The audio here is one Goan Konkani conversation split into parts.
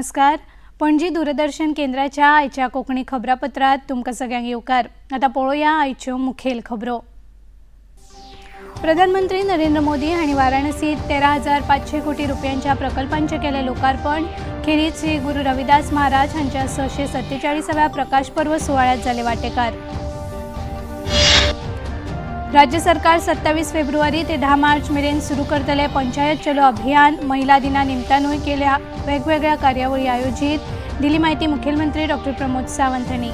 नमस्कार. पणजी दूरदर्शन केंद्राच्या आयच्या कोंकणी खबरापत्रात तुमकां सगळ्यांक येवकार. आतां पळोवया आयच्यो मुखेल खबरो. प्रधानमंत्री नरेंद्र मोदी हांणी वाराणसीत 13,500 कोटी रुपयांच्या प्रकल्पांचें केलें लोकार्पण. खेरीत श्री गुरू रविदास महाराज हांच्या 647व्या प्रकाश पर्व सुवाळ्यात जाले वांटेकार. राज्य सरकार 27 फेब्रुवारी ते 10 मार्च मेरेन सुरू करतले पंचायत चलो अभियान. महिला दिना निमतानूय केल्या वेगवेगळ्या कार्यावळी आयोजीत. दिली माहिती मुखेलमंत्री डॉक्टर प्रमोद सावंत हांणी.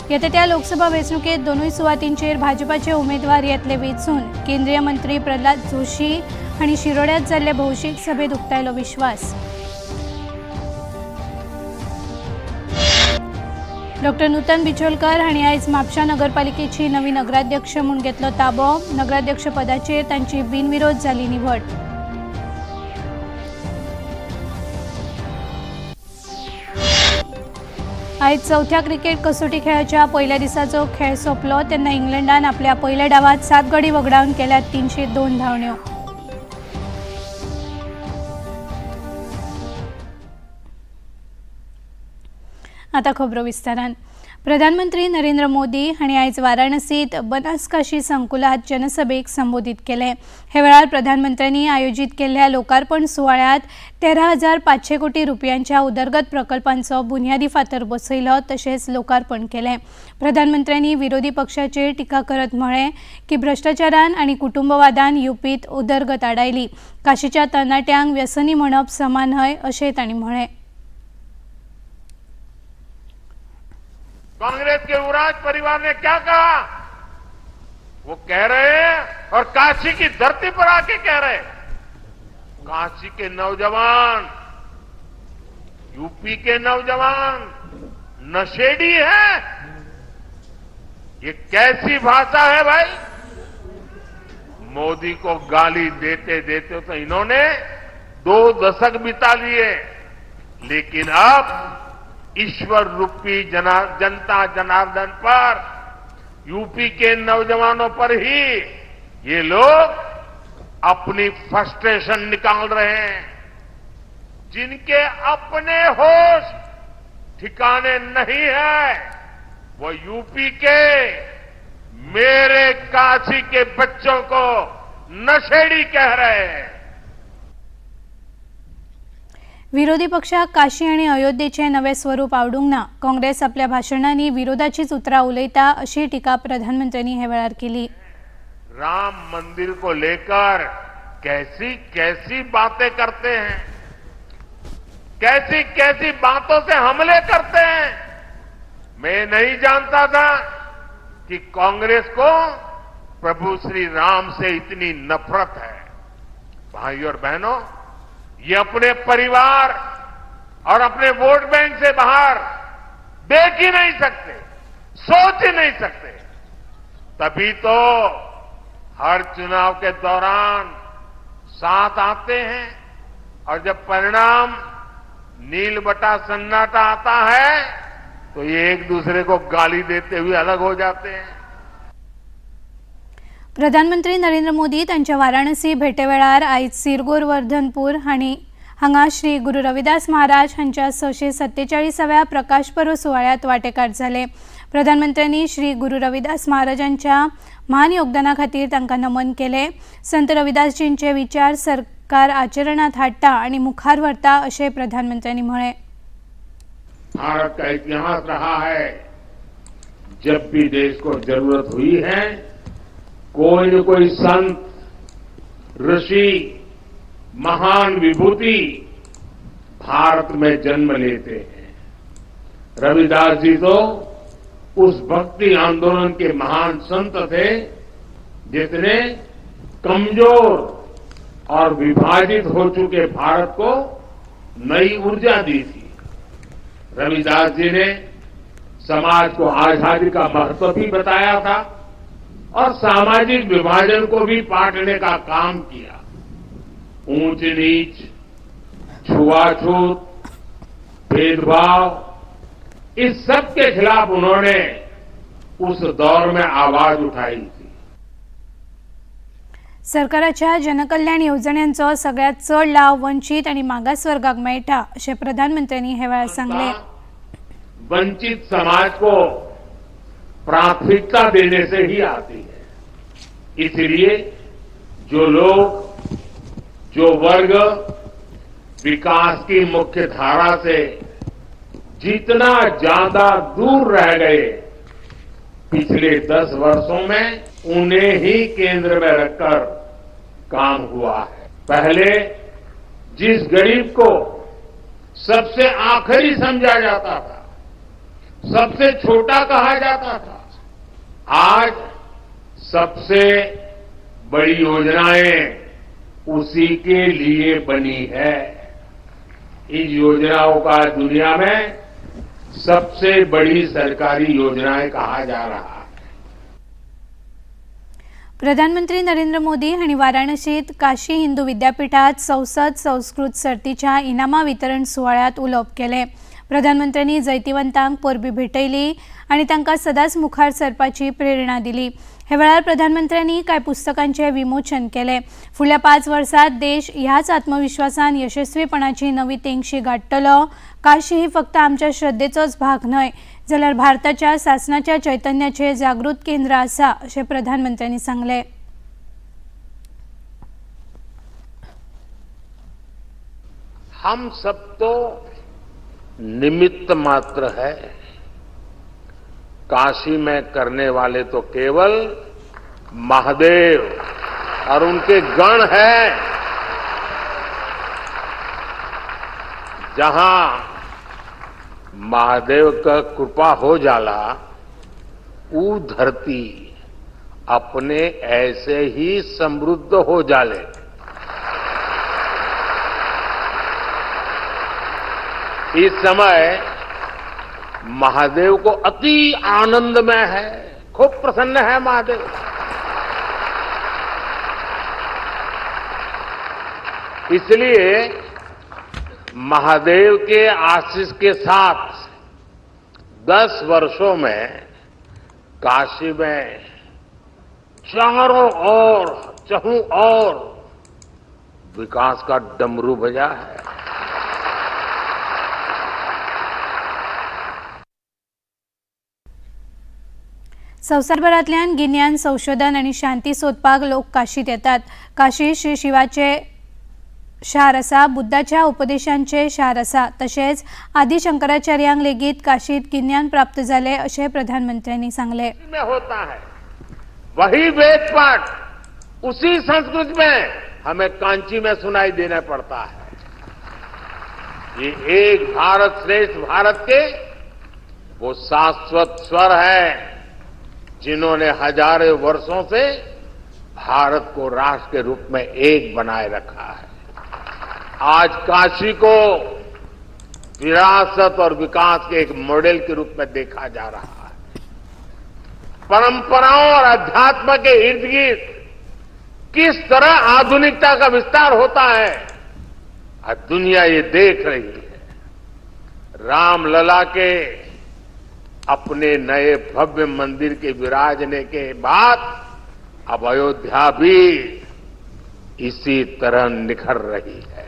येता त्या लोकसभा वेंचणुकेत दोनूय सुवातींचेर भाजपाचे उमेदवार येतले वेंचून. केंद्रीय मंत्री प्रल्हाद जोशी हांणी शिरोड्यात जाल्ले भौशीक सभेत उक्तायलो विश्वास. डॉक्टर नूतन बिचोलकर हांणी आयज म्हापशा नगरपालिकेची नवी नगराध्यक्ष म्हूण घेतलो ताबो. नगराध्यक्ष पदाचेर तांची बिनविरोध जाली निवड. आयज चवथ्या क्रिकेट कसोटी खेळाच्या पयल्या दिसाचो खेळ सोंपलो तेन्ना इंग्लंडान आपल्या पयल्या डावात 7 गडी वगडावन केल्यात 302 धांवण्यो. आता खबरो विस्तारान. प्रधानमंत्री नरेंद्र मोदी हांणी आयज वाराणसीत बनासकाशी संकुलात जनसभेक संबोधीत केले. हे वेळार प्रधानमंत्र्यांनी आयोजीत केल्ल्या लोकार्पण सुवाळ्यात 13,500 कोटी रुपयांच्या उदरगत प्रकल्पांचो बुन्यादी फातर बसयलो तशेंच लोकार्पण केलें. प्रधानमंत्र्यांनी विरोधी पक्षाचेर टिका करत म्हळें की भ्रश्टाचारान आनी कुटुंबवादान युपीत उदरगत आडायली. काशीच्या तरणाट्यांक व्यसनी म्हणप समा न्हय अशें तांणी म्हळें. कांग्रेस के युवराज परिवार ने क्या कहा? वो कह रहे हैं और काशी की धरती पर आके कह रहे हैं, काशी के नौजवान, यूपी के नौजवान नशेड़ी है। ये कैसी भाषा है भाई? मोदी को गाली देते देते तो इन्होंने 2 दशक बिता लिए, लेकिन अब ईश्वर रूपी जनता जनार्दन पर, यूपी के नौजवानों पर ही ये लोग अपनी फ्रस्ट्रेशन निकाल रहे हैं। जिनके अपने होश ठिकाने नहीं है, वो यूपी के मेरे काशी के बच्चों को नशेड़ी कह रहे हैं। विरोधी पक्षाक काशी आनी अयोध्येचें नवें स्वरूप आवडूंक ना. काँग्रेस आपल्या भाशणांनी विरोधाचीच उतरां उलयता अशी टिका प्रधानमंत्र्यांनी हे वेळार केली. राम मंदिर को लेकर कैसी कैसी बातें करते हैं, कैसी कैसी बातों से हमले करते हैं। मैं नहीं जानता था कि कांग्रेस को प्रभु श्री राम से इतनी नफरत है। भाइयों और बहनों, ये अपने परिवार और अपने वोट बैंक से बाहर देख ही नहीं सकते, सोच ही नहीं सकते। तभी तो हर चुनाव के दौरान साथ आते हैं और जब परिणाम नील बटा सन्नाटा आता है तो ये एक दूसरे को गाली देते हुए अलग हो जाते हैं। प्रधानमंत्री नरेंद्र मोदी तांच्या वाराणसी भेटेवेळार आयज सिरगोर वर्धनपूर हांणी हांगा श्री गुरू रविदास महाराज हांच्या 647व्या प्रकाश पर्व सुवाळ्यात वांटेकार जाले. प्रधानमंत्र्यांनी श्री गुरू रविदास महाराजांच्या म्हान योगदाना खातीर तांकां नमन केलें. संत रविदासजींचे विचार सरकार आचरणात हाडटा आनी मुखार व्हरता अशें प्रधानमंत्र्यांनी म्हळें. भारत का इतिहास रहा है, जब भी देश को जरूरत हुई है, कोई न कोई संत, ऋषि, महान विभूति भारत में जन्म लेते हैं। रविदास जी तो उस भक्ति आंदोलन के महान संत थे जिसने कमजोर और विभाजित हो चुके भारत को नई ऊर्जा दी थी। रविदास जी ने समाज को आजादी का महत्व भी बताया था और सामाजिक विभाजन को भी पाटने का काम किया। ऊंच नीच, छुआछूत, भेदभाव, इस सब के खिलाफ उन्होंने उस दौर में आवाज उठाई थी। सरकाराच्या जनकल्याण येवजण्यांचो सगळ्यांत चड लाव वंचीत आनी मागास वर्गाक मेळटा अशें प्रधानमंत्र्यांनी हे वेळार सांगलें. वंचित समाज को प्राथमिकता देने से ही आती है। इसलिए जो लोग, जो वर्ग विकास की मुख्य धारा से जितना ज्यादा दूर रह गए, पिछले 10 वर्षों में उन्हें ही केंद्र में रखकर काम हुआ है। पहले जिस गरीब को सबसे आखिरी समझा जाता था, सबसे छोटा कहा जाता था, आज सबसे बड़ी योजनाएं उसी के लिए बनी है। इन योजनाओं का दुनिया में सबसे बड़ी सरकारी योजनाएं कहा जा रहा है। प्रधानमंत्री नरेंद्र मोदी हांणी वाराणसीत काशी हिंदू विद्यापीठात संसद संस्कृत सर्तीच्या इनामां वितरण सुवाळ्यांत उलोवप केलें। प्रधानमंत्र्यांनी जैतिवंतांक परबीं भेटयली आनी तांकां सदांच मुखार सरपाची प्रेरणा दिली। हे वेळार प्रधानमंत्र्यांनी कांय पुस्तकांचें विमोचन केलें। फुडल्या 5 वर्सांत देश ह्याच आत्मविश्वासान यशस्वीपणाची नवी तेंगशी गांठटलो। काशी ही फक्त आमच्या श्रद्धेचोच भाग न्हय, जाल्यार भारताच्या सासनाच्या चैतन्याचें जागृत केंद्र आसा अशें प्रधानमंत्र्यांनी सांगलें। हम सब तो निमित्त मात्र है, काशी में करने वाले तो केवल महादेव और उनके गण हैं। जहां महादेव का कृपा हो जाला, ऊ धरती अपने ऐसे ही समृद्ध हो जाले। इस समय महादेव को अति आनंद में है, खूब प्रसन्न है महादेव। इसलिए महादेव के आशीष के साथ 10 वर्षों में काशी में चारों ओर, चहु ओर विकास का डमरू बजा है। संवसारभरांतल्यान गिन्यान, संशोधन आनी शांती सोदपाक लोक काशीत येतात। काशी श्री शिवाचे शार आसा, बुद्धाच्या उपदेशांचे शार आसा, तशेंच आदी शंकराचार्यांक लेगीत काशीत गिन्यान प्राप्त जालें अशें प्रधानमंत्र्यांनी सांगलें। में होता है वही वेद पाठ उसी संस्कृत में हमें कांची में सुनाई देना पड़ता है। ये एक भारत श्रेष्ठ भारत के वो शाश्वत स्वर है जिन्होंने हजारों वर्षों से भारत को राष्ट्र के रूप में एक बनाए रखा है। आज काशी को विरासत और विकास के एक मॉडल के रूप में देखा जा रहा है। परंपराओं और अध्यात्म के इर्द गिर्द किस तरह आधुनिकता का विस्तार होता है, आज दुनिया ये देख रही है। रामलला के अपने नए भव्य मंदिर के विराजने के बाद अब अयोध्या भी इसी तरह निखर रही है।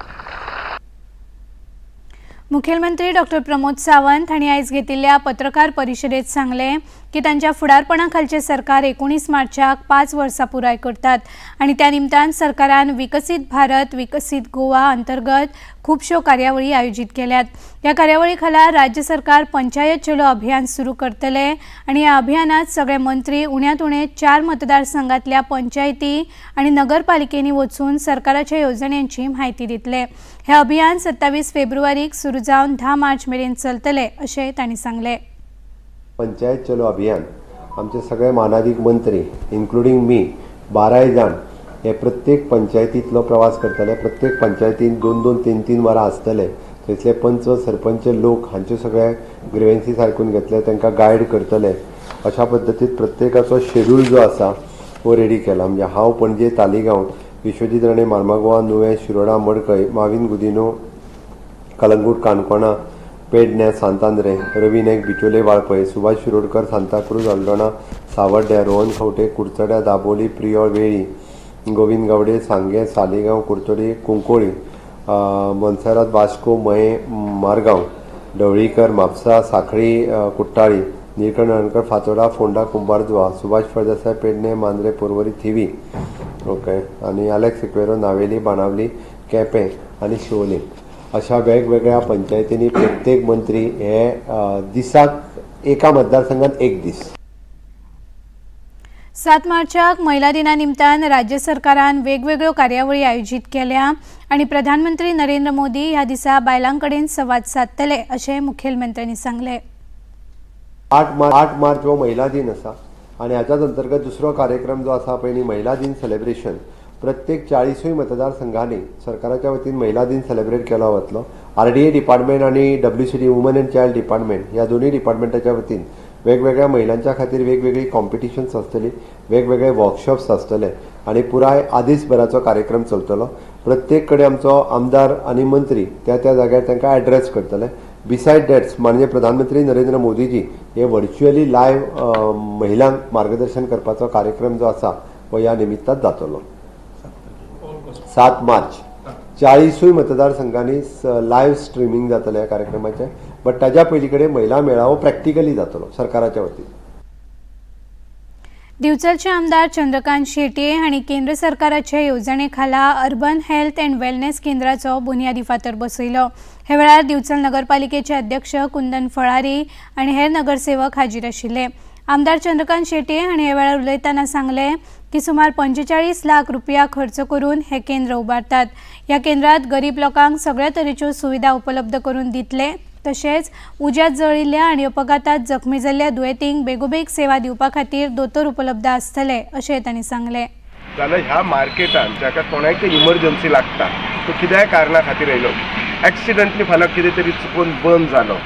मुखेलमंत्री डॉक्टर प्रमोद सावंत हांणी आयज घेतिल्ल्या पत्रकार परिशदेत सांगलें की तांच्या फुडारपणा खालचें सरकार 19 मार्चाक 5 वर्सां पुराय करतात आनी त्या निमतान सरकारान विकसीत भारत विकसीत गोवा अंतर्गत खुबश्यो कार्यावळी आयोजीत केल्यात। ह्या कार्यावळी खाला राज्य सरकार पंचायत चलो अभियान सुरू करतले आनी ह्या अभियानात सगळे मंत्री उण्यांत उणे 4 मतदारसंघातल्या पंचायती आनी नगरपालिकेंनी वचून सरकाराच्या येवजण्यांची म्हायती दितले। हे अभियान 27 फेब्रुवारीक सुरू जावन 10 मार्च मेरेन चलतले अशें तांणी सांगलें। पंचायत चलो अभियान आमचे सगळे मानादीक मंत्री इन्क्लुडींग मी 12 जाण हे प्रत्येक पंचायतींतलो प्रवास करतले। प्रत्येक पंचायतीन 2-2, 3-3 वरां आसतले। थंयसले पंच सरपंच लोक हांचे सगळे ग्रिवेन्सीस आयकून घेतले, तांकां गायड करतले। अशा पद्दतीन प्रत्येकाचो शेड्यूल जो आसा हो रेडी केला। म्हणजे हांव पणजे, तालिगांव, विश्वजीत राणे, मार्मागोवा, नुवें, शिरोडा, मडकय, माविन गुदिनो, कलंगूट, काणकोणा, पेडण्या, सांतांद्रे, रवी नायक, बिचोले, वाळपय, सुभाष शिरोडकर, सांताक्रूज, अल्दोणा, सावड्ड्या, रोहन खवटे, कुडचड्या, दाबोली, प्रियोळ, वेळी, गोविंद गावडे, सांगें, सालिगांव, कुडतरी, कुंकोळी, मोन्सेरात, वास्को, मये, मारगांव, ढवळीकर, म्हापसा, साखळी, कुट्टाळी, निळकंठ हळर्णकर, फातोडा, फोंडा, कुंभारजुवा, सुभाष फळदेसाय, पेडणे, मांद्रे, पोरवरी, थिवी, ओके, आनी आलेक्स सिक्वेरो, नावेली, बाणावली, केपें आनी शिवोले अशा वेगवेगळ्या पंचायतींनी प्रत्येक मंत्री हे दिसाक एका मतदारसंघात एक दीस. 7 मार्चाक महिला दिना निमतान राज्य सरकारान वेगवेगळ्यो कार्यावळी आयोजीत केल्या आनी प्रधानमंत्री नरेंद्र मोदी ह्या दिसा बायलां कडेन संवाद सादतले अशें मुखेलमंत्र्यांनी सांगलें. 8 मार्च हो महिला दिन आसा आनी हाच्याच अंतर्गत दुसरो कार्यक्रम जो आसा पळय न्ही, महिला दिन सेलिब्रेशन. प्रत्येक 40ूय मतदारसंघांनी सरकाराच्या वतीन महिला दिन सेलिब्रेट केलो वतलो. आरडीए डिपार्टमेंट आनी WCD, woman and child department, ह्या दोनूय डिपार्टमेंटाच्या वतीन वेगवेगळ्या महिलांच्या खातीर वेगवेगळी कॉम्पिटिशन्स आसतली, वेगवेगळे वर्कशॉप्स आसतले आनी पुराय आदीसभराचो कार्यक्रम चलतलो. प्रत्येक कडेन आमचो आमदार आनी मंत्री त्या त्या जाग्यार तांकां एड्रेस करतले. बिसायड that's, माननीय प्रधानमंत्री नरेंद्र मोदीजी हे व्हर्च्युअली लायव्ह महिलांक मार्गदर्शन करपाचो कार्यक्रम जो आसा हो ह्या निमित्तान जातलो. 7 मार्च 40ूय मतदारसंघांनी लायव्ह स्ट्रिमींग जातलें ह्या कार्यक्रमाचें, बट ताज्या पयलीं कडेन महिला मेळावो प्रॅक्टिकली जातलो सरकाराच्या वतीन. दिवचलचे आमदार चंद्रकांत शेटये हांणी केंद्र सरकाराचे येवजणे खाला अर्बन हेल्थ अँड वेलनेस केंद्राचो बुन्यादी फातर बसयलो. हे वेळार दिवचल नगरपालिकेचे अध्यक्ष कुंदन फळारी आनी हेर नगरसेवक हाजीर आशिल्ले. आमदार चंद्रकांत शेटये हांणी हे वेळार उलयतना सांगलें की सुमार 45 लाख रुपया खर्च करून हें केंद्र उबारतात. ह्या केंद्रात गरीब लोकांक सगळ्या तरेच्यो सुविधा उपलब्ध करून दितले. तशेंच उज्यात जळिल्ल्या आनी अपघातात जखमी जाल्ल्या दुयेंतींक बेगोबेग सेवा दिवपा खातीर दोतोर उपलब्ध आसतले अशें तांणी सांगलें. जाल्यार ह्या मार्केटान जाका कोणाकय इमर्जन्सी लागता, तो कित्याय कारणा खातीर येयलो, एक्सिडंटली फाल्यां कितें तरी चुकून बर्न जालो,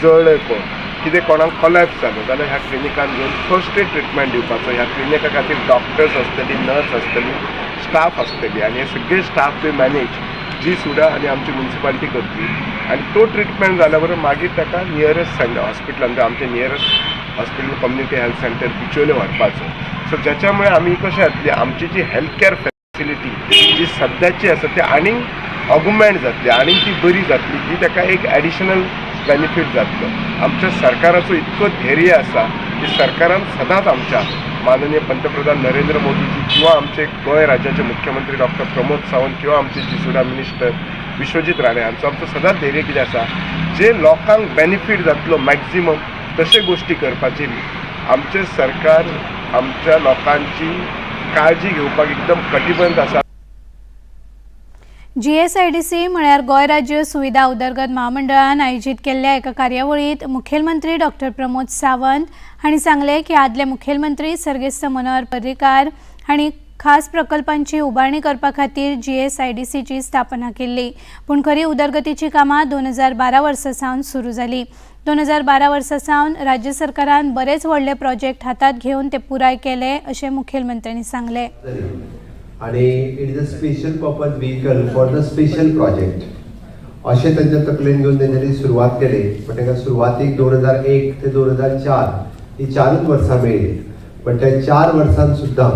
जळ्ळें, कोण कितें कोणाक कोलॅप्स जालो जाल्यार ह्या क्लिनिकान घेवन फर्स्ट एड ट्रिटमेंट दिवपाचो. ह्या क्लिनिका खातीर डॉक्टर्स आसतली, नर्स आसतली, स्टाफ आसतली आनी हे सगळे स्टाफ बी मॅनेज जी सुद्दां आनी आमची मुन्सिपालिटी करतली आनी तो ट्रिटमेंट जाल्या बरोबर मागीर ताका नियरेस्ट सेंटर हॉस्पिटल, म्हणजे आमचें nearest hospital, community health centre Bicholim व्हरपाचो. सो ज्याच्यामुळे आमी कशें जातली, आमची जी हेल्थ केअर फॅसिलिटी जी सद्याची आसा ती आनीक ऑगमेंट जातली, आनीक ती बरी जातली. ही ताका एक एडिशनल बेनिफीट जातलो. आमच्या सरकाराचो इतको धैर्य आसा की सरकारान सदांच आमच्या माननीय पंतप्रधान नरेंद्र मोदीजी किंवा आमचे गोंय राज्याचे मुख्यमंत्री डॉक्टर प्रमोद सावंत किंवा आमचे जीसुडा मिनिस्टर विश्वजीत राणे हांचो आमचो सदांच धैर्य कितें आसा, जे लोकांक बेनिफीट जातलो मॅक्झिमम तशे गोश्टी करपाची. आमचें सरकार आमच्या लोकांची काळजी घेवपाक एकदम कटिबद्ध आसा. जीएसआयडीसी म्हळ्यार गोंय राज्य सुविधा उदरगत म्हामंडळान आयोजीत केल्ल्या एका कार्यावळींत मुखेलमंत्री डॉक्टर प्रमोद सावंत हांणी सांगलें की आदले मुखेलमंत्री सर्गेस्त मनोहर पर्रीकार हांणी खास प्रकल्पांची उबारणी करपा खातीर जीएसआयडीसीची स्थापना केल्ली, पूण खरी उदरगतीची कामां 2012 वर्सा सावन सुरू जाली. 2012 वर्सा सावन राज्य सरकारान बरेच व्हडले प्रोजेक्ट हातात घेवन ते पुराय केले अशें मुखेलमंत्र्यांनी सांगलें. आणि it is a special purpose vehicle for the special project अशें तांच्या तकलेन घेवन तेंच्यांनी सुरवात केली. पण तांकां सुरवातीक 2001 ते 2004 ही चारूच वर्सां मेळ्ळी, पण त्या 4 वर्सांत सुद्दां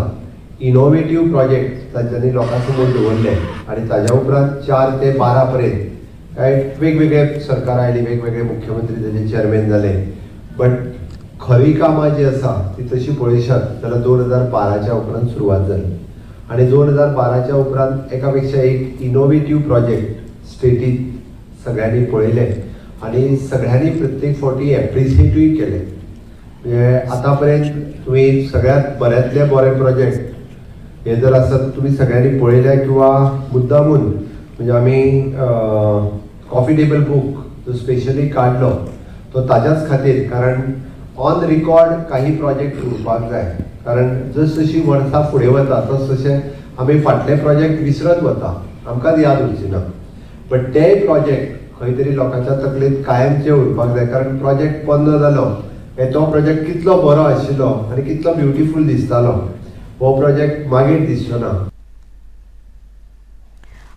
इनोवेटीव प्रोजेक्ट तांच्यांनी लोकां समोर दवरले आनी ताज्या उपरांत 4 ते 12 पर्यंत काय वेगवेगळे सरकार आयली, वेगवेगळे मुख्यमंत्री ताजे चेअरमॅन जाले, बट खरी कामां जी आसा ती तशी पळयशात जाल्यार 2012च्या उपरांत सुरवात जाली आनी 2012च्या उपरांत एका पेक्षा एक इनोवेटीव प्रोजेक्ट स्टेटीत सगळ्यांनी पळयले आनी सगळ्यांनी प्रत्येक फावटी एप्रिशिएटूय केले. म्हणजे आतां पर्यंत तुमी सगळ्यात बऱ्यांतले बरे प्रोजेक्ट हे जर आसत तुमी सगळ्यांनी पळयल्या किंवा मुद्दामून, म्हणजे आमी कॉफी टेबल बूक जो स्पेशली काडलो तो ताज्याच खातीर, कारण ऑन रिकॉर्ड काही प्रोजेक्ट उरपाक जाय, कारण जस जशी वर्सां फुडें वता तस तशें आमी फाटले प्रोजेक्ट विसरत वता, आमकांच याद उरची ना. बट तेय प्रोजेक्ट खंय तरी लोकांच्या तकलेंत कायमचे उरपाक जाय, कारण प्रोजेक्ट पोन्नो जालो हे तो प्रोजेक्ट कितलो बरो आशिल्लो आनी कितलो ब्युटिफूल दिसतालो हो प्रोजेक्ट मागीर दिसचो ना.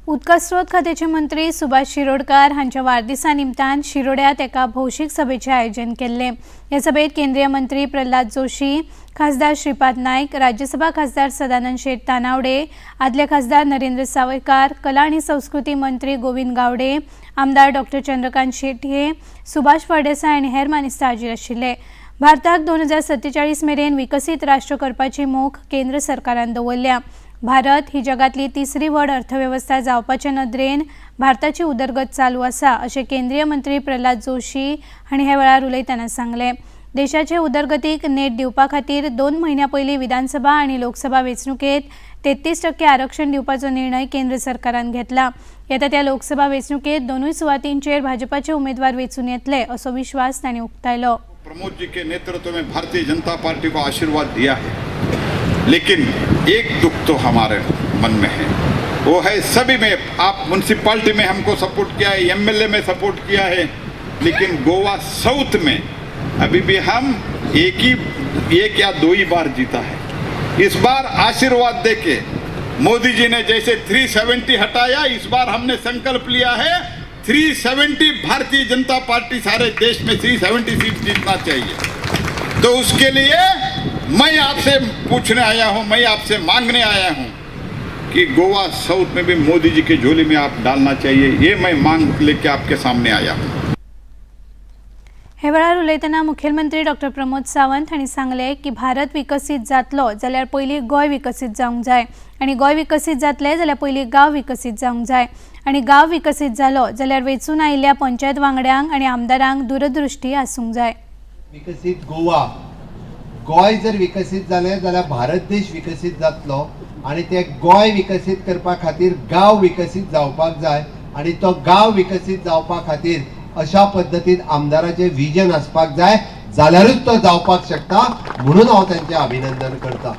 उदका स्रोत खात्याचे मंत्री सुभाष शिरोडकार हांच्या वाडदिसा निमतान शिरोड्यात एका भौशीक सभेचें आयोजन केल्लें. हे सभेत केंद्रीय मंत्री प्रल्हाद जोशी, खासदार श्रीपाद नायक, राज्यसभा खासदार सदानंद शेट तानावडे, आदले खासदार नरेंद्र सावयकार, कला आनी संस्कृती मंत्री गोविंद गावडे, आमदार डॉक्टर चंद्रकांत शेटये, सुभाष फळदेसाय आनी हेर मानेस्त हाजीर आशिल्ले. भारताक 2047 मेरेन विकसीत राष्ट्र करपाची मोख केंद्र सरकारान दवरल्या. भारत ही जगातली तिसरी व्हड अर्थवेवस्था जावपाचे नदरेन भारताची उदरगत चालू आसा अशें केंद्रीय मंत्री प्रल्हाद जोशी हांणी ह्या वेळार उलयतना सांगलें. देशाचे उदरगतीक नेट दिवपा खातीर 2 म्हयन्यां पयलीं विधानसभा आनी लोकसभा वेंचणुकेंत 33% आरक्षण दिवपाचो निर्णय केंद्र सरकारान घेतला. येता त्या लोकसभा वेंचणुकेंत दोनूय सुवातींचेर भाजपाचे उमेदवार वेंचून येतले असो विश्वास तांणी उक्तायलो. प्रमोद जी के नेतृत्व में भारतीय जनता पार्टी को आशीर्वाद दिया है, लेकिन एक दुख तो हमारे मन में है, वो है सभी में आप म्युनिसिपालिटी में हमको सपोर्ट किया है, एमएलए में सपोर्ट किया है, लेकिन गोवा साउथ में अभी भी हम एक या दो ही बार जीता है। इस बार आशीर्वाद देके मोदी जी ने जैसे 370 हटाया, इस बार हमने संकल्प लिया है 370 भारतीय जनता पार्टी सारे देश में 370 सीट जीतना चाहिए। तो उसके लिए मैं आपसे पूछने आया हूं, मैं आपसे मांगने आया हूं कि गोवा साउथ में भी मोदी जी के झोली में आप डालना चाहिए, ये मैं मांग लेके आपके सामने आया हूं। हे वेळार उलयतना मुखेलमंत्री डॉक्टर प्रमोद सावंत हांणी सांगलें की भारत विकसीत जातलो जाल्यार पयलीं गोंय विकसीत जावंक जाय आनी गोंय विकसीत जातलें जाल्यार पयलीं गांव विकसीत जावंक जाय आनी गांव विकसीत जालो जाल्यार वेंचून आयिल्ल्या पंचायत वांगड्यांक आनी आमदारांक दूरदृश्टी आसूंक जाय. विकसीत गोवा, गोंय जर विकसीत जालें जाल्यार भारत देश विकसीत जातलो आनी ते गोंय विकसीत करपा खातीर गांव विकसीत जावपाक जाय आनी तो गांव विकसीत जावपा खातीर अशा पद्दतीन आमदाराचें विजन आसपाक जाय, जाल्यारूच तो जावपाक शकता, म्हणून हांव तांचें अभिनंदन करता.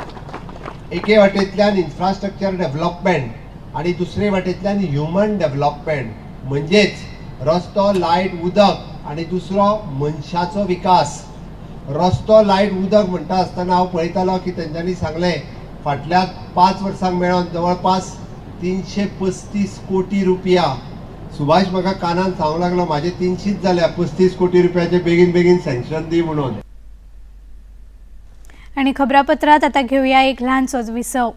एके वाटेंतल्यान इन्फ्रास्ट्रक्चर डेव्हलपमेंट आनी दुसरे वाटेंतल्यान ह्युमन डेव्हलपमेंट, म्हणजेच रस्तो, लायट, उदक आनी दुसरो मनशाचो विकास. रस्तो, लायट, उदक म्हणटा आसतना हांव पळयतालो की तेंच्यांनी सांगलें फाटल्या 5 वर्सांक मेळोन जवळपास 335 कोटी रुपया. सुभाष म्हाका कानान सांगूंक लागलो म्हाजे 300 जाल्या, 35 कोटी रुपयाचे बेगीन बेगीन सँक्शन दी म्हणून. आनी खबरापत्रांत आतां घेवया एक ल्हानसोच विसव.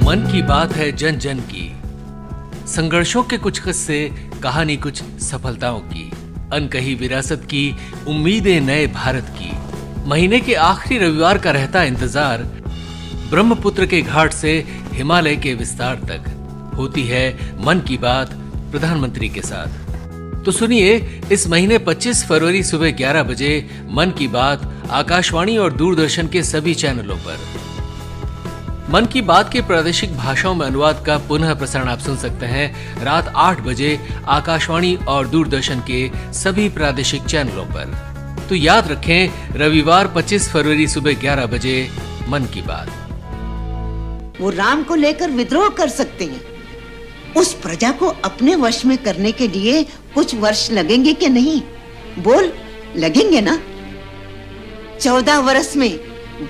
मन की बात है जन जन की, संघर्षों के कुछ किस्से, कहानी कुछ सफलताओं की, अनकही विरासत की, उम्मीदें नए भारत की। महीने के आखिरी रविवार का रहता इंतजार। ब्रह्मपुत्र के घाट से हिमालय के विस्तार तक होती है मन की बात प्रधानमंत्री के साथ। तो सुनिए इस महीने 25 फरवरी सुबह 11 बजे मन की बात आकाशवाणी और दूरदर्शन के सभी चैनलों पर। मन की बात के प्रादेशिक भाषाओं में अनुवाद का पुनः प्रसारण आप सुन सकते हैं रात 8 बजे आकाशवाणी और दूरदर्शन के सभी प्रादेशिक चैनलों पर। तो याद रखें, रविवार 25 फरवरी सुबह 11 बजे मन की बात। वो राम को लेकर विद्रोह कर सकते हैं। उस प्रजा को अपने वश में करने के लिए कुछ वर्ष लगेंगे कि नहीं? बोल, लगेंगे ना? 14 वर्ष में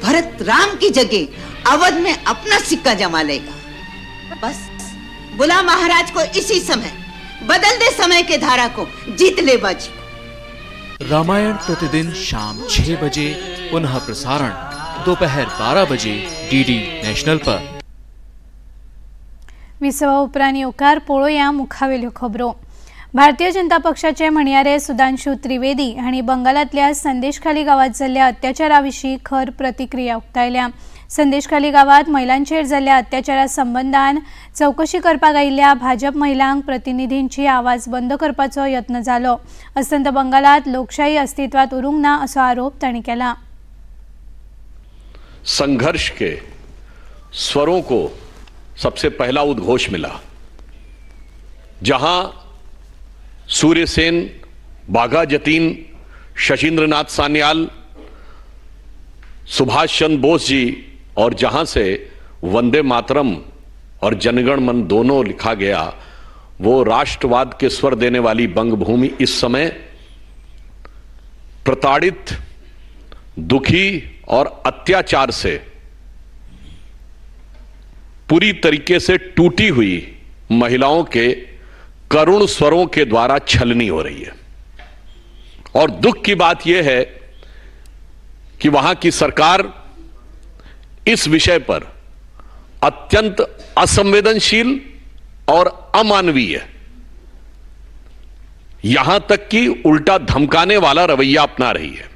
भरत राम की जगह अवध में अपना सिक्का जमा लेगा। बस बुला महाराज को इसी समय, बदल दे समय के धारा को, जीत ले बाजी को। रामायण प्रतिदिन शाम 6 बजे, पुनः प्रसारण दोपहर 12 बजे डीडी नेशनल पर। विसवा उपरांत येवकार. पळोवया मुखावेल्यो खबरो. भारतीय जनता पक्षाचे म्हणयारे सुधांशु त्रिवेदी हांणी बंगालांतल्या संदेशखाली गांवांत जाल्ल्या अत्याचारा विशीं खर प्रतिक्रिया उक्तायल्या. संदेशखाली गांवांत महिलांचेर जाल्ल्या अत्याचारा संबंदान चवकशी करपाक आयिल्ल्या भाजप महिलांक प्रतिनिधींची आवाज बंद करपाचो यत्न जालो. अस्तंत बंगालांत लोकशाही अस्तित्वात उरूंक ना असो आरोप तांणी केला. संघर्ष के स्वरों को सबसे पहला उद्घोष मिला, जहां सूर्यसेन, बाघा जतीन, शचींद्रनाथ सान्याल, सुभाष चंद्र बोस जी और जहां से वंदे मातरम और जनगण मन दोनों लिखा गया, वो राष्ट्रवाद के स्वर देने वाली बंगभूमि इस समय प्रताड़ित, दुखी और अत्याचार से पूरी तरीके से टूटी हुई महिलाओं के करुण स्वरों के द्वारा छलनी हो रही है। और दुख की बात यह है कि वहां की सरकार इस विषय पर अत्यंत असंवेदनशील और अमानवीय, यहां तक कि उल्टा धमकाने वाला रवैया अपना रही है।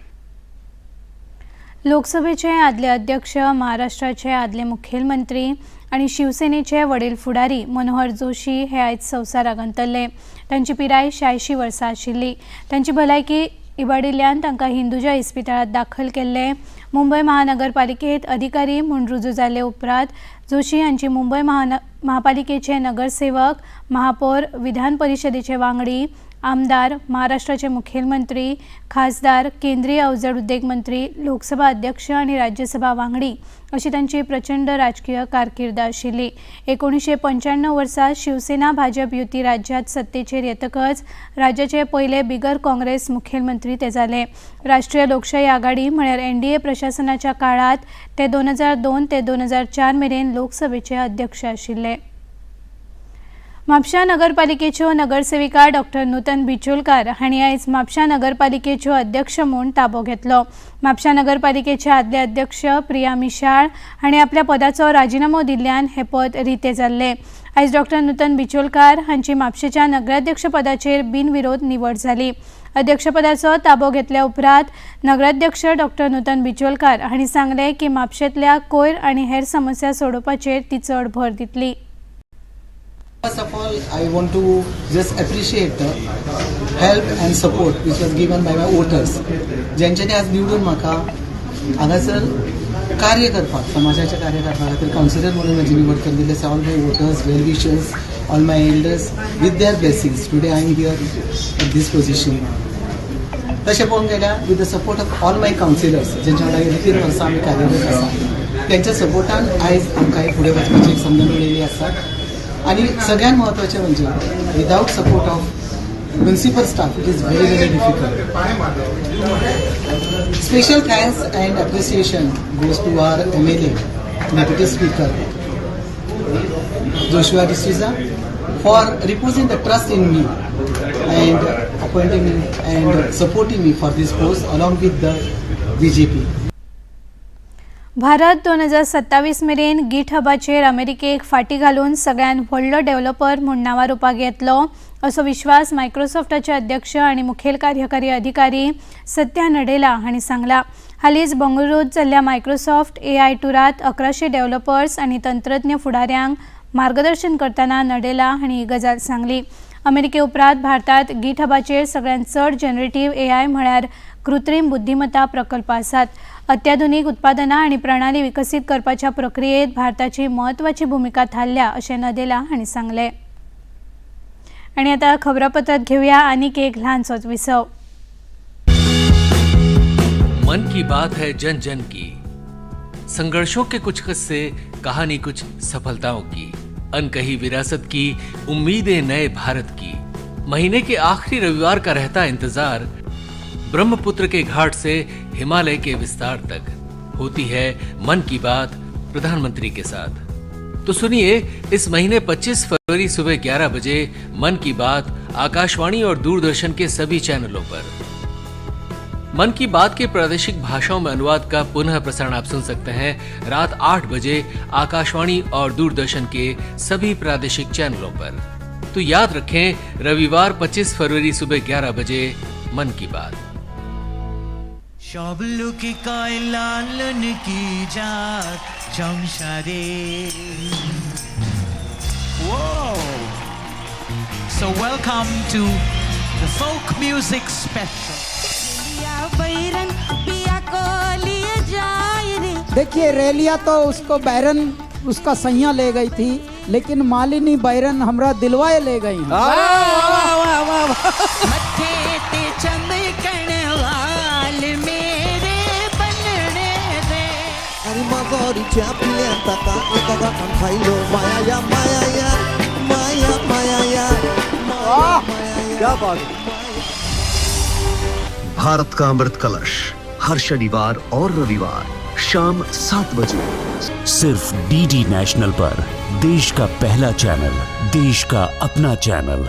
लोकसभेचे आदले अध्यक्ष, महाराष्ट्राचे आदले मुखेलमंत्री आनी शिवसेनेचे वडील फुडारी मनोहर जोशी हे आयज संवसाराक अंतरले. तांची पिराय 86 वर्सां आशिल्ली. तांची भलायकी इबाडिल्ल्यान तांकां हिंदुजा इस्पितळांत दाखल केल्ले. मुंबय महानगरपालिकेत अधिकारी म्हूण रुजू जाले उपरांत जोशी हांची मुंबय महापालिकेचे नगरसेवक, महापौर, विधान परिशदेचे वांगडी, आमदार, महाराष्ट्राचे मुखेलमंत्री, खासदार, केंद्रीय अवजड उद्देग मंत्री, लोकसभा अध्यक्ष आनी राज्यसभा वांगडी अशी तांची प्रचंड राजकीय कारकीर्द आशिल्ली. 1995 वर्सा शिवसेना भाजप युती राज्यात सत्तेचेर येतकच राज्याचे पयले बिगर काँग्रेस मुखेलमंत्री ते जाले. राष्ट्रीय लोकशाही आघाडी म्हळ्यार एनडीए प्रशासनाच्या काळात ते 2002 ते 2004 मेरेन लोकसभेचे अध्यक्ष आशिल्ले. म्हापशा नगरपालिकेच्यो नगरसेविका डॉक्टर नूतन बिचोलकार हांणी आयज म्हापशा नगरपालिकेच्यो अध्यक्ष म्हूण ताबो घेतलो. म्हापशा नगरपालिकेचे आदले अध्यक्ष प्रिया मिशाळ हांणी आपल्या पदाचो राजिनामो दिल्ल्यान हें पद रितें जाल्लें. आयज डॉक्टर नूतन बिचोलकार हांची म्हापशेच्या नगराध्यक्षपदाचेर बिनविरोध निवड जाली. अध्यक्षपदाचो ताबो घेतल्या उपरांत नगराध्यक्ष डॉक्टर नूतन बिचोलकार हांणी सांगलें की म्हापशेंतल्या कोयर आनी हेर समस्या सोडोवपाचेर ती चड भर दितली. First of all, I want to just appreciate the help and support which was given by my voters. ज्यांच्यानी आज निवडून म्हाका हांगासर कार्य करपाक, समाजाचें कार्य करपा खातीर कावन्सिलर म्हणून म्हजी निवड केल्ली आसा. All my voters, well wishers, all my elders, with their blessings today I am here at this position. तशें पळोवंक गेल्यार, with the support of all my councillors, जेंच्या वांगडा गेली 3 वर्सां आमी कार्यरत आसा, तेंच्या सपोर्टान आयज आमकां हे फुडें वचपाची एक संद मेळिल्ली आसा. आनी सगळ्यात म्हत्वाचें म्हणजे, without support of municipal staff it is very very difficult. Special thanks and appreciation goes to our MLA, Deputy Speaker Joshua D'Souza, for reposing the trust in me and appointing me and supporting me for this post along with the BJP. Bharat 2027 मेरेन गिट हबाचेर अमेरिकेक फाटी घालून सगळ्यात व्हडलो डेव्हलपर म्हूण नांवा रुपाक येतलो असो विश्वास मायक्रोसॉफ्टाचे अध्यक्ष आनी मुखेल कार्यकारी अधिकारी सत्या नडेला हांणी सांगला. हालींच बंगळुरूत जाल्ल्या मायक्रोसॉफ्ट एआय टुरात 1100 डेव्हलपर्स आनी तंत्रज्ञ फुडाऱ्यांक मार्गदर्शन करतना नडेला हांणी ही गजाल सांगली. अमेरिके उपरांत भारतात गिट हबाचेर सगळ्यांत चड जनरेटीव एआय म्हळ्यार कृत्रीम बुद्धिमत्ता प्रकल्प आसात. अत्याधुनीक उत्पादनां आनी प्रणाली विकसीत करपाच्या प्रक्रियेत भारताची म्हत्वाची भुमिका थारल्या अशें नदेला हांणी सांगलें. आनी आतां खबरापत्रांत घेवया आनीक एक ल्हानसोच विसव. मन की बात है जन जन की, संघर्षों के कुछ किस्से, कहानी कुछ सफलताओं की, अनकही विरासत की, उम्मीदें नए भारत की। महीने के आखिरी रविवार का रहता इंतजार। ब्रह्मपुत्र के घाट से हिमालय के विस्तार तक होती है मन की बात प्रधानमंत्री के साथ। तो सुनिए, इस महीने 25 फरवरी सुबह 11 बजे मन की बात, आकाशवाणी और दूरदर्शन के सभी चैनलों पर। मन की बात के प्रादेशिक भाषाओं में अनुवाद का पुनः प्रसारण आप सुन सकते हैं रात 8 बजे आकाशवाणी और दूरदर्शन के सभी प्रादेशिक चैनलों पर। तो याद रखें, रविवार 25 फरवरी सुबह 11 बजे मन की बात। সব লোকে কয় লালন কি জাত সংসারে। Whoa! So welcome to the folk music special. पिया को लिए जाए रे। देखिए, रेलिया तो उसको बैरन उसका सैया ले गई थी, लेकिन मालिनी बैरन हमरा दिलवाए ले गई हैं। ਮੱਥੇ ਤੇ ਚਮਕਣ ਵਾਲ ਮੇਰੇ ਬੰਨਣੇ ਦੇ। अरे मगरी चापले ताका ताका खाइलो माया या माया या माया माया या माया। क्या बात! भारत का अमृत कलश, हर शनिवार और रविवार शाम 7 बजे, सिर्फ डीडी नेशनल पर, देश का पहला चैनल, देश का अपना चैनल।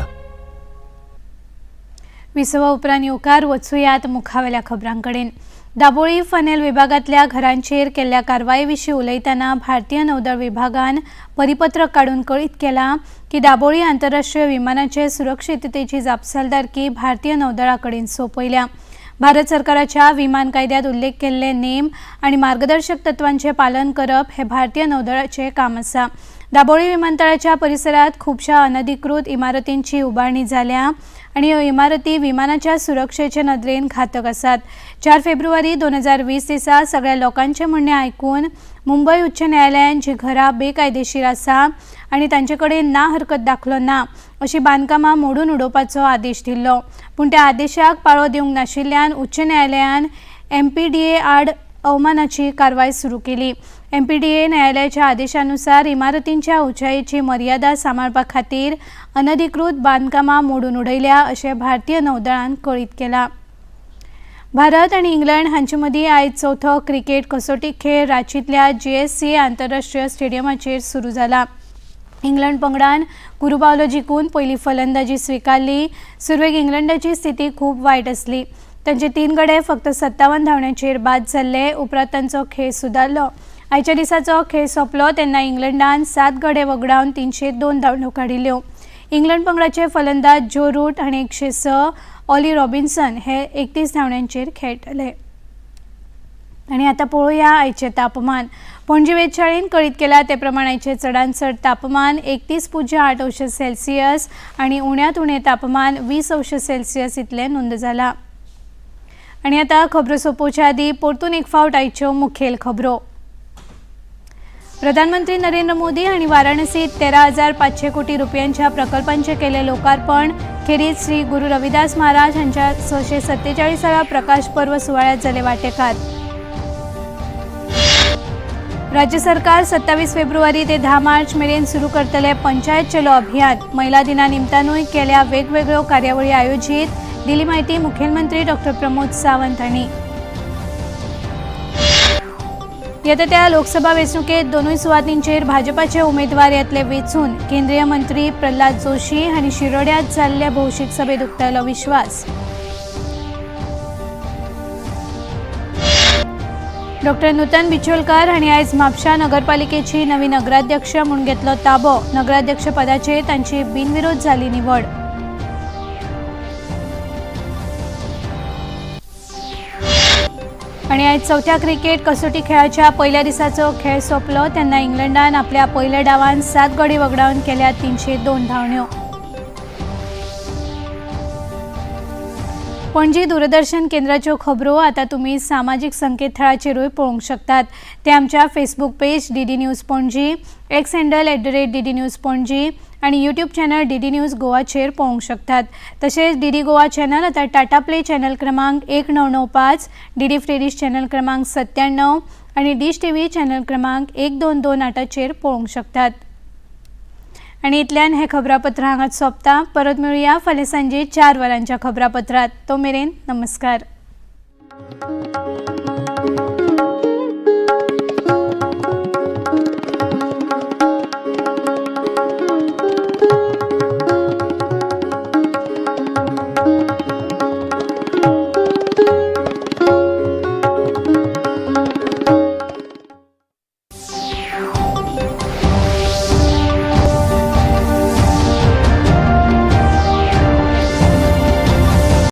विसवा उपरांत येवकार. वचुयात मुखावेल्या खबरांकडेन. दाबोळी फनेल विभागांतल्या घरांचेर केल्ल्या कारवाये विशीं उलयतना भारतीय नौदळ विभागान परिपत्रक काडून कळीत केलां की दाबोळी आंतरराष्ट्रीय विमानाचे सुरक्षिततेची जापसालदारकी भारतीय नौदळा कडेन सोंपयल्या. भारत सरकाराच्या विमान कायद्यात उल्लेख केल्ले नेम आनी मार्गदर्शक तत्वांचें पालन करप हें भारतीय नौदळाचें काम आसा. दाबोळी विमानतळाच्या परिसरात खुबश्या अनधिकृत इमारतींची उबारणी जाल्या आनी ह्यो इमारती विमानाच्या सुरक्षेचे नदरेन घातक आसात. 4 फेब्रुवारी 2020 दिसा सगळ्या लोकांचें म्हणणें आयकून मुंबय उच्च न्यायालयान जी घरां बेकायदेशीर आसा आनी तांचे कडेन ना हरकत दाखलो ना अशी बांदकामां मोडून उडोवपाचो आदेश दिल्लो. पूण त्या आदेशाक पाळो दिवंक नाशिल्ल्यान उच्च न्यायालयान एमपीडीए आड अवमानाची कारवाय सुरू केली. एमपीडीए न्यायालयाच्या आदेशानुसार इमारतींच्या उंचायेची मर्यादा सांबाळपा खातीर अनधिकृत बांदकामां मोडून उडयल्या अशें भारतीय नौदळान कळीत केलां. भारत आनी इंग्लंड हांचे मदीं आयज चवथो क्रिकेट कसोटी खेळ रांचींतल्या जीएससी आंतरराष्ट्रीय स्टेडियमाचेर सुरू जाला. इंग्लंड पंगडान कुरुबावलो जिखून पयली फलंदाजी स्विकारली. सुरवेक इंग्लंडाची स्थिती खूब वायट आसली. तांचे 3 गडे फक्त 57 धांवड्यांचेर बाद जाल्ले. उपरांत तांचो खेळ सुदारलो. आयच्या दिसाचो खेळ सोंपलो तेन्ना इंग्लंडान 7 गडे वगडावन 302 धांवड्यो काडिल्ल्यो. इंग्लंड पंगडाचे फलंदाज जो रूट हाणें 106, ऑली रॉबिन्सन हे 31 धांवड्यांचेर खेळटले. आनी आतां पळोवया आयचें तापमान. पणजी वेधशाळेन कळीत केला ते प्रमाण आयचें चडांत चड तापमान 31.8 अंश सेल्सियस आनी उण्यांत उणें तापमान 20 अंश सेल्सियस इतलें नोंद जालां. आनी आतां खबरो सोंपोवच्या आदीं परतून एक फावट आयच्यो मुखेल खबरो. प्रधानमंत्री नरेंद्र मोदी हांणी वाराणसीत 13,500 कोटी रुपयांच्या प्रकल्पांचें केलें लोकार्पण. खेरीत श्री गुरू रविदास महाराज हांच्या 647व्या प्रकाश पर्व सुवाळ्यात जाले वांटेकार. राज्य सरकार 27 फेब्रुवारी ते 10 मार्च मेरेन सुरू करतले पंचायत चलो अभियान. महिला दिना निमतानूय केल्या वेगवेगळ्यो कार्यावळी आयोजीत. दिली माहिती मुख्यमंत्री डॉक्टर प्रमोद सावंत हांणी. येता त्या लोकसभा वेंचणुकेत दोनूय सुवातींचेर भाजपाचे उमेदवार येतले वेंचून. केंद्रीय मंत्री प्रल्हाद जोशी हांणी शिरोड्यांत जाल्ले भौशीक सभेत उक्तायलो विश्वास. डॉक्टर नूतन बिचोलकर हांणी आयज म्हापशा नगरपालिकेची नवी नगराध्यक्ष म्हूण घेतलो ताबो. नगराध्यक्ष पदाचेर तांची बिनविरोध जाली निवड. आनी आयज चवथ्या क्रिकेट कसोटी खेळाच्या पयल्या दिसाचो खेळ सोंपलो तेन्ना इंग्लंडान आपल्या पयल्या डावान 7 गडी वगडावन केल्या 302 धांवण्यो. पणजी दूरदर्शन केंद्राच्यो खबरो आतां तुमी सामाजीक संकेतथळाचेरूय पळोवंक शकतात. ते आमच्या Facebook page DD news Panaji, X handle @DD news Panaji आनी यूट्यूब चॅनल डीडी न्यूज गोवाचेर पळोवंक शकतात. तशेंच डीडी गोवा चॅनल आतां टाटा प्ले चॅनल क्रमांक 1995, डीडी फ्री डिश चॅनल क्रमांक 97 आनी डिश टीव्ही चॅनल क्रमांक 1228चेर पळोवंक शकतात. आनी इतल्यान हें खबरापत्र हांगाच सोंपता. परत मेळुया फाल्यां सांजे 4 वरांच्या खबरापत्रांत. तो मेरेन नमस्कार.